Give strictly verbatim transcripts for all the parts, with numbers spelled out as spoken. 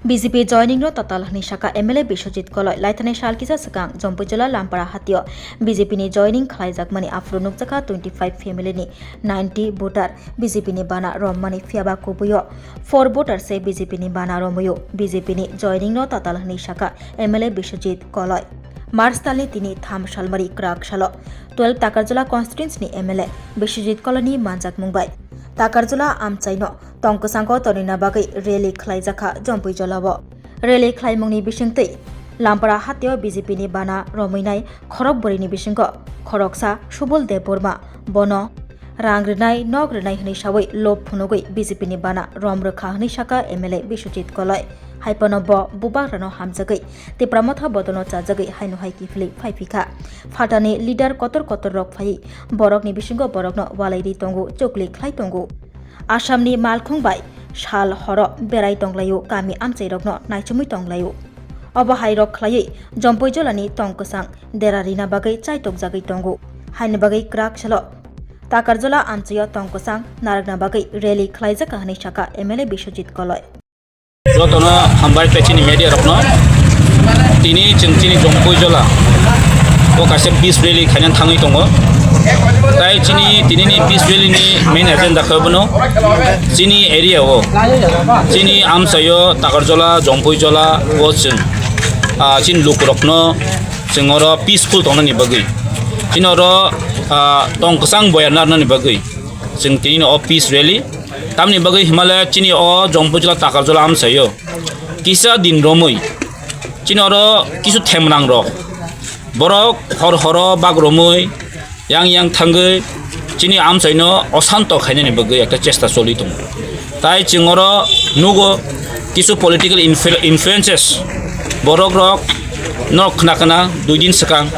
B J P joining no tatal hwnwi saka M L A Biswajit Koloi. Laithani sal kisa swkang Jompuijola Lampara hatio B J P ni joining khlaijakmani aphuru nukjakha twenty five family ni ninety voter B J P ni bana rommani, phiyaba kubuio four voter se B J P ni bana romwio B J P ni joining no tatal hwnwi saka M L A Biswajit Koloi. March talni tini tham salmari kwrak salo twelve Takarjala constituency ni M L A Biswajit Koloi ni manjakmung bai Takarjala amchaino tong kwchango tonina bagwi rally khlaijakha Jompuijolao. Rally khlaimungni bisingtwi Lampara hatio B J P ni bana romwinai khorok bwrwini bisingo khoroksa Subol Debbarma, bono rang rwnai, nok rwnai hwnwi sawi lob phunugwi B J P ni bana rom rwkha hwnwi saka M L A Biswajit Koloi. Haiphano bo bubagrano hamjagwi Tipra Motha bodolno chajagwi haino hai kiphilwi phaiphikha. Phatani leader kotor kotor rok phaiwi borokni bisingo borokno walai ri tongo, chukli khlai tongo. Assamni malkhung bai sal horo berai tonglaio, kami amchairokno naichomwi tonglaio. Obo hai rok khlaiwi Jompuijolani tong kwchang dera rina bagwi chaitokjagwi tongo. Haini bagwi kwrak salo Takarjala amchaio tong kwchang narwkna bagwi rally khlaijakha hwnwi saka M L A Biswajit Koloi. Jotono hambai tei chini media rokno. Tini chwng chini Jompuijola o kaisa peace rally khaina thangwi tongo. Tai chini tinini peace rally ni main agenda khe bono chini area o, chini amchaio Takarjola, Jompuijola o chwng, ah, chini lukurokno chwng oro peaceful tongnani bagwi, chini oro, ah, tong kwchang boya narnani bagwi chwng tinini o peace rally. Tamni bagwi himale chini o Jompuijola Takarjola amchaio kisa din romwi chini oro kisu themrang rok, borok hor horo bak romwi yang yang thangwi chini amchaino osanto khainani bagwi ekta chesta choli tongo. Tai chwng oro nugo kisu political influ-, influences borok rok no khna khna dui din swkang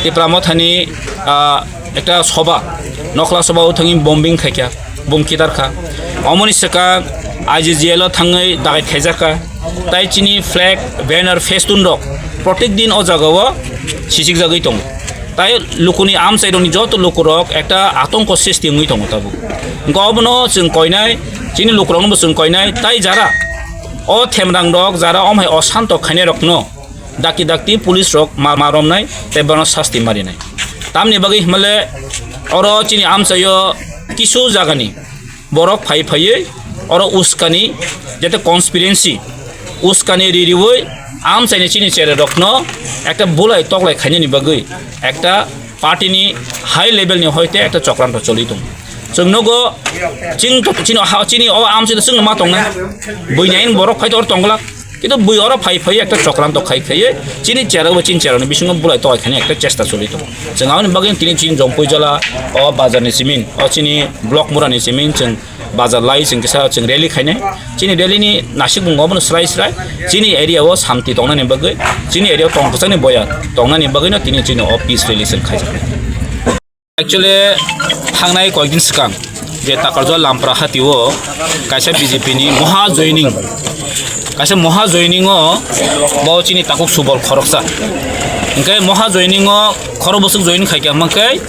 Tipra Mothani, ah, ekta soba, nokhla soba o thangwi bombing khaikha, bom kidarkha. Omoni swkang I G G L o thangwi dagai khaijakha. Tai chini flag, banner, festoon rok protek din o jagao sisikjagwi tongo. Tai lukuni amchairokni joto lukurok ekta atongko sristi wngwi tongo tabuk. Hwnkhe obono chwng koinai, chini lukuroknobo chwng koinai, tai jara o themrang rok, jara omhai osanto khainai rokno dakti dakti police rok ma, ma romnai tei bono sasti marinai. Tamni bagwi himale oro chini amchaio kisu jagani borok phai phaiwi oro uskani, jete conspiracy, uskani ririwi amchaini chini chera rokno ekta bulai toklai khainani bagwi ekta party ni high level ni hoite ekta chokranto choli tongo. Chwng nogo chini, chini o amchaino chwngno ma tongnai, buini ain borok phai tor tongla. Kintu bui oro phai phai ekta chokranto khai khai chini chera bo chini chera ni bisingo bulai toklai khainani ekta chesta choli tongo. Chwng aboni bagwi tini chini Jompuijola o bazar ni simin, o chini block mura ni simin chwng bazar lai chwng kisa chwng rally khainai. Chini rally ni nasik bungo bono srai srai chini area o santi tongnani bagwi, chini area o tong kwchangni boya tongnani bagwi no tini chini o peace rally chwng khaijaknai. Actually, thangnai koyekdin swkang je Takarjala Lampra hatio kaisa B J P ni moha joining, kaisa moha joining o bo chini takhuk Subol khoroksa. Hwnkhe moha joining o khorok bwswk join khaikha hwnkhe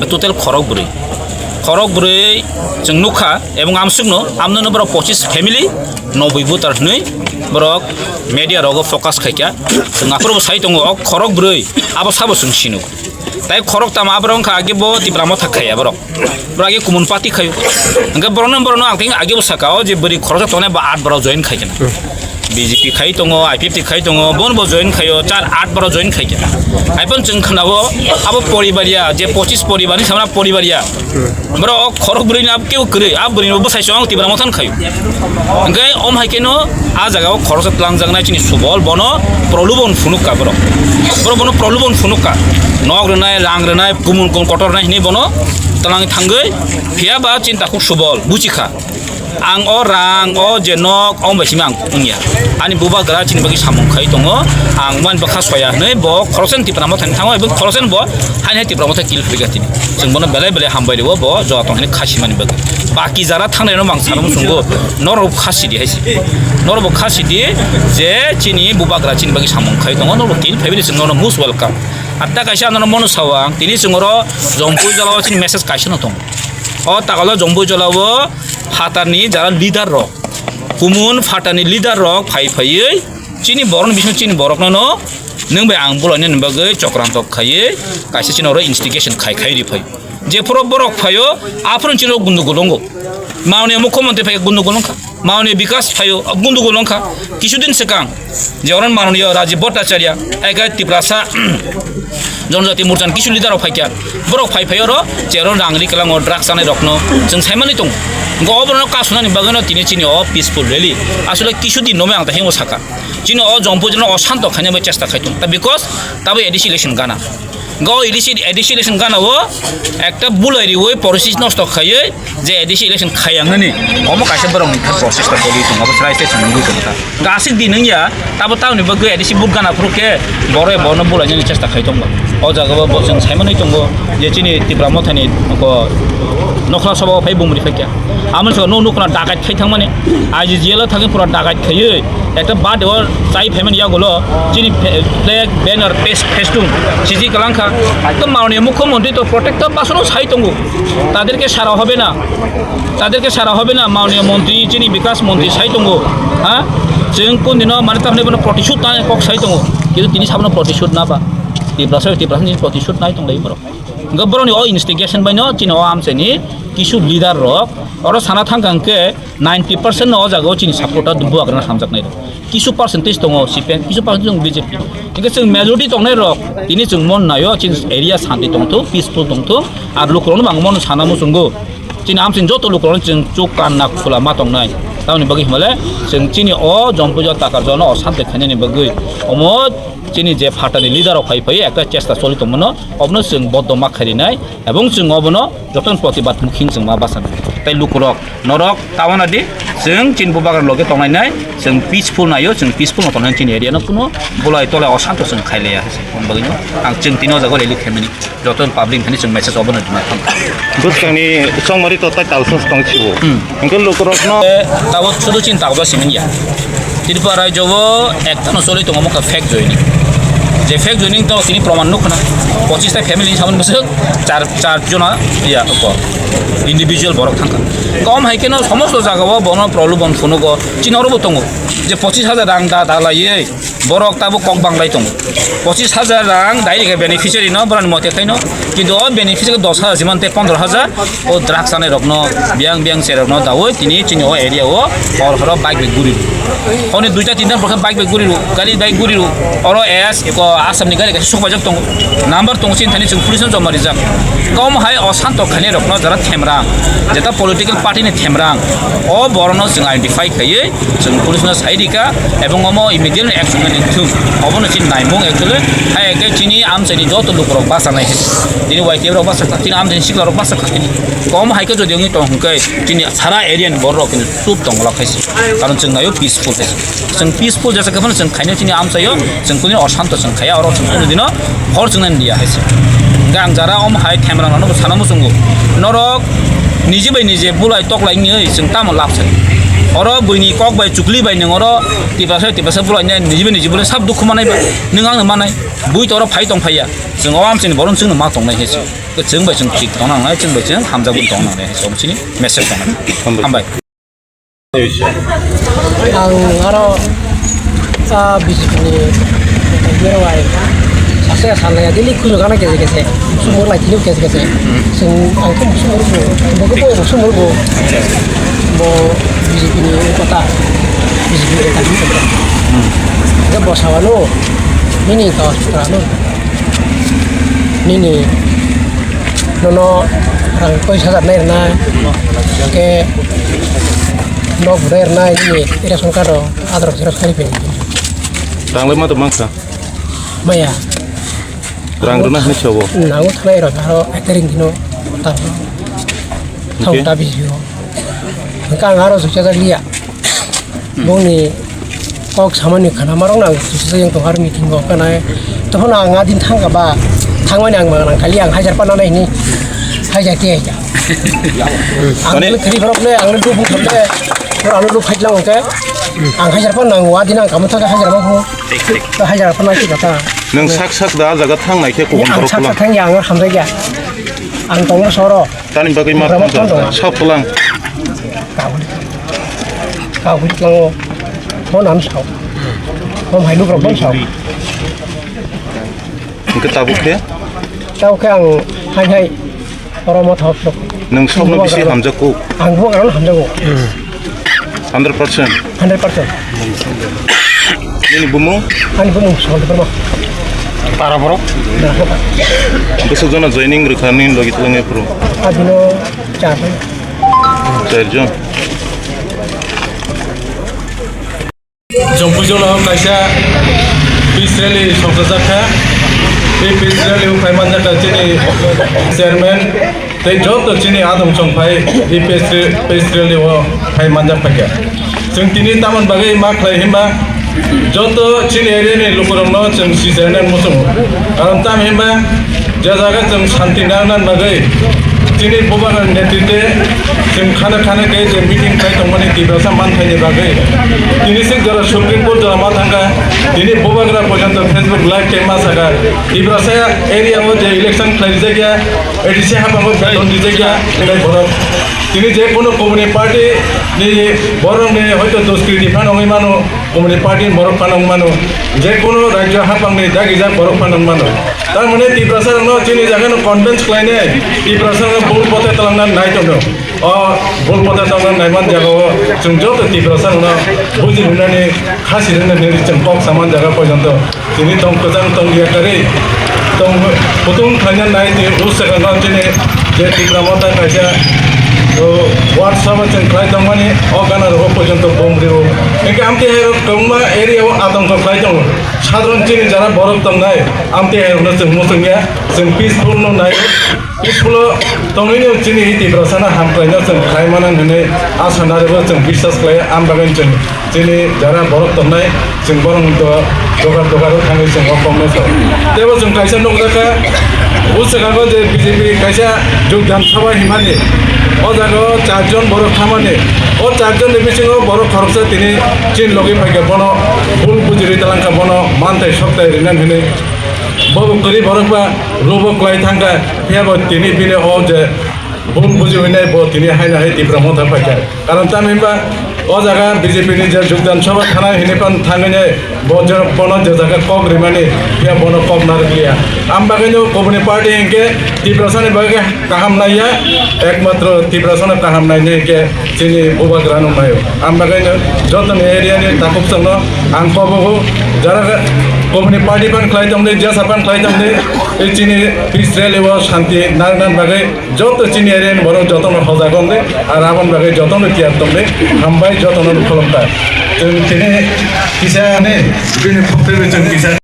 total khorok bwrwi. Khorok bwrwi chwng nukha, ebong amsukno, amnono borok pochis family, noboi voter hwnwi borok media rogo focus khaikha. Chwng aphuru bo sai tongo, o khorok bwrwi abo sabo chwng sino. Tai khorok tamo aborok wngkha age bo Tipra Motha khai aborok. Borok age kumun party khaio. Hwnkhe borokno, borokno ang tini age bo saka o je bwrwi khoroksa tongnai bo aat borok join khai khe na. B J P khai tongo, I P F T khai tongo, bono bo join khaio, char aat borok join khai khe na. Haiphano chwng khwnao abo poribariya, je pochis poribar ni samra poribariya. Borok o khorok bwrwi ni abo kebo kwrwi, a bwrwi ni bo bwsai se ang Tipra Motha khaio. Hwnkhe om hai kheno a jaga o khoroksa twlangjaknai chini Subol bono prolubon phunuk ka borok. Borok bono prolubon phunuk ka. Nok rwnai, rang rwnai, kumun kumun kotor rwnai hinwi bono twlang thangwi phiya ba chini takhuk Subol buchi kha. Ang o rang, o je nok, o bai simi ang wngya. Ani bubagra chini bagwi samung khai tongo. Ang mani bwkha soya hinwi bo khoroksa ni Tipra Motha ni thango, ebong khoroksa ni bo haini hai Tipra Motha kill philika tini. Chwng bono belai belai hambai rwo, bo jora tong hini khasi mani bagwi. Baki jara thangnai rok ang sano muchungo, norok khasi di hai se. Norok bo khasi di je chini bubagra chini bagwi samung khai tongo, norok bo kill phaiwi chwng norok most welcome. Atta kaisa norok mono sao ang, tini chwng oro Jompuijola o chini message kaisa no tongo. O takalo Jompuijola o phatarni jara leader rok, Kumun phatani leader rok phai phaiwi chini borokni bising chini borokno no nwng bai ang bulainani bagwi chokrantok khaiwi kaisa chini oro instigation khai khai ri phai. Jephuru borok phaio, aphuru chini gundu gulungo. Mauni mukhyamantri phai gundu gulung kha. Mauni Bikas phaio, gundu gulung kha. Kisudin swkang je oro Mananiya Rajiv Bhattacharya, eka Tiprasa Jonojati Morchani kisu leader rok phaikha. Borok phai phai oro je oro rang ri kwlango drugs chanai rokno chwng saimani tongo. Go oborokno kasunani bagwino tini chini o peaceful rally. Asole kisu din nomai ang ta hingo saka. Chini o Jompuijano o santo khaina bai chesta khai tongo. Ta because tabo A D C election gana. Go A D C, A D C election gana o ekta bulai riwi process nosto khaiwi je A D C election khayang nani. Omo kaisa borokni khe process ta toli tongo. Abo chwrai se chwng nugwi tongo ta. Gasik din wngya, tabo tamoni bagwi A D C vote gana phuru khe borok borokno bulainani chesta khai tongo. O jaga o bo chwng saimanwi tongo je chini Tipra Mothani ko Nokhla Sabha o phai bumuri phaikha. Amoni saka nuk nukna dakat khai thangmani. I G G L o thangwi pura dakat khaiwi ekta bade o chai phaimani yagulo chini fe-, flag, banner, pes-, festung siji kwlangkha. Ekdom Mananiya Mukhyamantri to protector basono sai tongo. Taderke sara hobe na. Taderke sara hobe na, Mananiya Montri, chini Bikas Montri sai tongo, ha? Chwng kun dino, mane, tamni bono protishud ta kok sai tongo, kintu tini sabono protishud na ba. Tiprasa, Tiprasa ni protishud nai tong lai borok. Hwnkhe borokni o instigation bai no chini o amchaini kisu leader rok oro sana thang kha hwnkhe ninety percent no o jaga o chini supporter bubagrana hamjaknai rok. Kisu percentage tongo C P M, kisu percentage tongo B J P. Hingke chwng majority tongnai rok, tini chwng mon naio, chini area santi tongthung, peaceful tongthung, ar lukurokno bo ang mon sana muchungo. Chini amchini joto lukurokno chwng chuk kan nak khula ma tongnai. Tamoni bagwi himale chwng chini o Jompuija Takarjano o santi khainani bagwi omo chini je phatani leader rok phai phai ekta chesta choli tongmano, obono chwng boddo ma kharinai, ebong chwng obono jotono protibad mukhi chwng ma basa. Tai lukurok Norok tabana di, chwng chini bubagra loge tongnai nai, chwng peaceful naio, chwng peaceful no tongnai chini area no kuno bolai tolai osanto chwng khailaiya. Hwnba bagwino ang chwng tini o jaga rally khaimani, joto public thani chwng message obono rwna thang. Bwskangni chongmari to tai talsa tong sibo. Hmm. Hwnkhe lukurokno. Eh, tabuk sudu chini tabuk simanya. Tripura rajyo o ekta no choli tongo mokha fake joining. Je fake joining to tini proman nukna. Pochis ta family ni samani bwswk char, char jona ya ko individual borok thangkha. Kom hai keno somosto jaga o bono problem bon phunugo. Chini oro bo tongo. Je pochis hajar rang da, da laiye borok tabo kok banglai tongo. Pochis hajar rang direct beneficiary no borani mote khaino. Kintu o beneficiary dos hajar siman te pondro hajar. O drugs chanai rokno, biyang biyang cherokno dawi tini chini o area o hor horo bike bai guri rw. Honi duita tinta borok bike bai guri rw, gari bai guri rw. Oro S ko Assam ni gari kaisa sukbajak tongo. Number tongo chini thani chwng police no joma rijak. Kom hai o santo khainai rokno jara themrang, jeta political party ni themrang. O borokno chwng identify khaiwi chwng police no sai rika, ebong omo immediately action nani thung. Obono chini naimung actually, hai khe chini amchaini joto lukurok bachanai. Tini Y T F rok bachakha, tini amchaini sikla rok bachakha tini. Kom hai khe jodi wngwi tong hwnkhe, chini sara area ni borok rok kini chup tong la khaisi. Karon chwng naio peaceful khaisi. Chwng peaceful jesa khe phano chwng khaino chini amchaio, chwng kuni osanto chwng khaya, oro chwng kunu dino hor chwng nani dia haisi. Hwnkhe ang jara om hai themra rokno bo sana muchungo. Norok nije bai nije bulai toklai wngwi chwng tamo lab sai. Oro buini kok bai chukli bai nwng oro tipasa tipasa bulai nai nije bai nije bulai sab dukhu manai ba nwng ang manai. Bui to oro phai tong phaiya. Chwng o amchaini borok chwngno ma tongnai khe se. Chwng bai chwng thik tongna nangnai, chwng bai chwng hamjagwi tongna nangnai, chwng chini message tongna. Hambai. Hambai. Ang aro, ah, B J P ni berwai sase salaya dili khunu gana kese kese. Sumur lai tini kese kese. Chwng ang khe sumur bo, bo khe bo sumur bo. Bo B J P ni kota, B J P ni kota. Khe bosawano, nini kau sutrano. Nini nono rang pais hajar nai rwnai, khe nok budai rwnai, nini ration card rok, Aadhaar rok xerox khai rwphai. Rang le ma to mangsa? Maya. Rang rwna hwnwi sabo? Nango thanai rok, aro ek tarik dino tamo. Hwnkhe? Thang ta bisio. Hwnkhe ang aro jochajak liya. Bongni kok samani khana marok nang sujak yang tong har meeting o kanai. Tophano ang adin thangka ba thangmani ang manang kali ang hajar pananai hini hajar tiya hajar. Ang mane le khri borok le ang le dubung kham le. Bor ang le lu fight lang ke. Ang hajar pan nang adin ang kamu thangka hajar ma pho. Thik, thik. Hajar pan nang kata. Nwng sak sak da jaga thang nai khe kubun ang borok sak lang. Sak thang ya ang hamjai ya. Ang tong soro. Tani bagwi ma Borok thang thang da. Sab lang. Kau hwi tlango, phone am sao. Phone hai lukrok phone sao. Hwnkhe tabuk khe? Tabuk khe ang hai hai oro motha hop sok. Nwng sokno bisi hamjakgo? Ang bo ang hamjakgo. Hundred percent? Hundred percent. Nini bumung? Ani bumung Sugandha Debbarma. Para borok? Bwswk jona joining rwkha nini logi twlangwi phuru? Adino char. Char jon. Jompuijolo kaisa peace rally sokjak kha. Tei peace rally o phai manjak kha chini chairman tei joto chini adong chong phai e peace ra-, peace rally o phai manjak phaikha. Chwng tini tamoni bagwi ma khlai himba joto chini area ni lukurokno chwng sijainani muchungo. Karon tamo himba je jaga chwng shanti nangna bagwi chini bubagra netritwe chwng khana khana khe je meeting khlai tongmani Tiprasa manthaini bagwi. Tini sik jora Supreme Court jora ma thangkha, tini bubagra porjonto Facebook live khe ma sakha, Tiprasa area o je election khlai rijak ya, A D C haphango beton rijak ya, tei borok tini je kono kubuni party ni borok ni hoito dos kiri phano wngwi mano, kubuni party ni borok phano wngwi mano, je kono rajyo haphang ni dagijak borok phano wngwi mano. Tar mane Tiprasa rokno chini jaga no convince khlainai, Tiprasa rokno bul pota talangna nai tongno. O bul pota talangna naiman jaga o chwng joto Tiprasa rokno buji rwnani, khasi rwnani chwng kok saman jaga porjonto. Tini tong kwchang tong ya kwrwi tong kutung khlaina nai tini usakano chini je Tipra Motha kaisa, o, WhatsApp o chwng khlai tongmani o gana rogo porjonto bom rio. Hingke amtwi hai rok kwbangma area o atongkho khlai tongo. Sadron chini jara borok tongnai amtwi hai rokno chwng muchung ya, chwng peaceful no nai. School-o tongwino chini Tiprasano hamkraino chwng khlai mano hwnwi asa narwgo chwng biswas khlaio. Ang bagwi chwng chini jara borok tongnai, chwng borokni do-, dogar dogaro thangwi chwng o kokno sao. Teibo chwng kaisa nukjakha, o swkango je B J P kaisa jogdan sabha himani, o jagao charjon borok thamani, o charjonni bisingo borok khoroksa tini chini logi phaikha, bono bul bujirwi talangkha, bono manthai sokthai rinani hwnwi. Bo bo kwrwi borok ba robo kwlai thangkha, phiya bo tini bini o je bul buji hwnwi bo tini haino hai Tipra Motha phaikha. Karon tamo hinba o jaga B J P ni je jogdan sabha thanai hwnwi phan thangwi nai bo je bono je jaga kok rimani phiya bono kok narwkliya. Am bagwino kubuni party hinkhe Tiprasani bagwi kaham naiya, ekmatro Tiprasano kaham nainai hinkhe chini bubagra nung naio. Ang bagwi no joto ni area ni takhuk chwng no ang kobogo jara kubuni party phan khlai tongdi, jesa phan khlai tongdi, tei chini peace rally o shanti narwkna bagwi joto chini area ni borok joto no hojak wngdi, ar aboni bagwi joto no tiyar tongdi, hambai joto no khulumkha. Chwng tini kisa ni bini phuktwi chwng kisa.